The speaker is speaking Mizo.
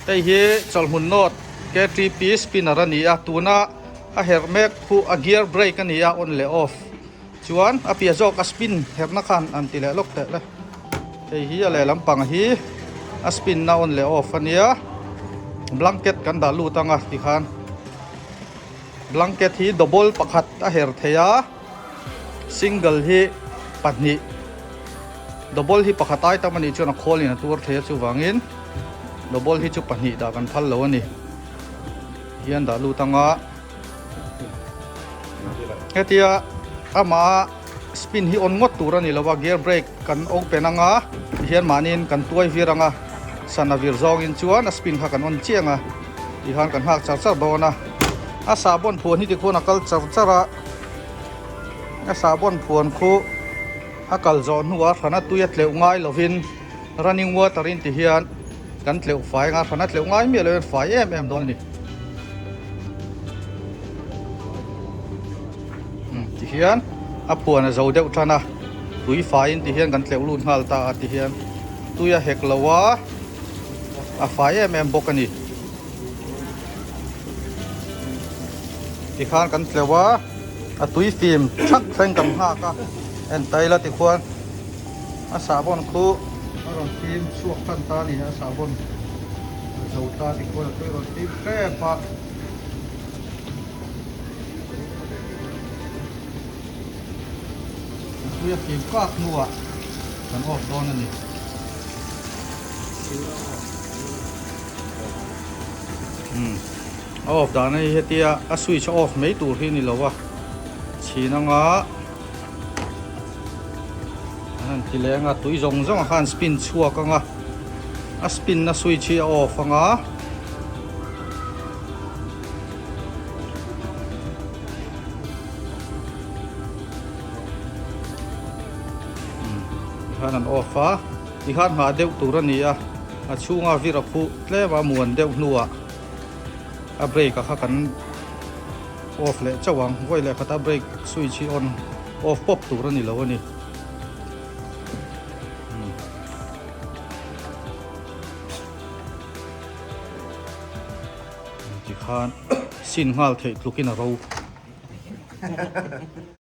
Hei hi chawlhmun note KTP spinner a ni a, tuna a herh mek khu a gear brake a ni a on leh off chuan a piah zawk a spin herhna khan an ti leh lawk teh le. Hei hi a lehlam pang hi a spin na on leh off a nia blanket kan dah lut ang a tikhan blanket hi double pakhat a her thei a single hi pahnih double hi pakhat ai tam a nih chuan a khawl in a tuar thei a chuvangin double hi chu pahnih dah kan phal lo a ni hian dah lut ang a hetia amah spin hi on ngawt tur a ni lo a gear brake kan open ang a tihian mahniin kan tuai vir ang a sana vir zawngin chuan a spin kha kan on chiah ang a tihian kan nghak char char dawn a a sahbawn phuan hi tikhuan a kal char char a a sahbawn phuan khu a kal zawh hnuah hrana tui a tleuh ngai lovin running water in ti hian kan tleuh fai anga hrana tleuh ngai miah lovin fai em em dawn a ni. Ti hian a phuan a zo deuh tan a tui faiin ti hian kan tleuh lut nghal ta a ti hian tui a hek lo a a fai em em bawk a ni ti khan kan tleuh a a tui fim thak thleng kan nghak a en ta ila tikhuan a sahbawn khu a rawn fim chhuak tan ta a ni a sahbawn a zo ta tikhuan a tui rawn fim hrep a. Tui a fim kak hnuah kan off dawn a ni. Umm a off dan a hi hetia a switch off mai tur hi a ni lo a chhin anga an han ti leh anga tui zawng zawng ah khan spin chhuak anga a spin na switch hi a off anga. Tikhan an off a tikhan nghah deuh tur a ni a a chhunga vir a khuh tlem a muan deuh hnuah a brake a kha kan off leh chauh ang vawi leh khata brake switch hi on off pawp tur a ni lo a ni. Tikhan sin nghal theih tlukin a ro.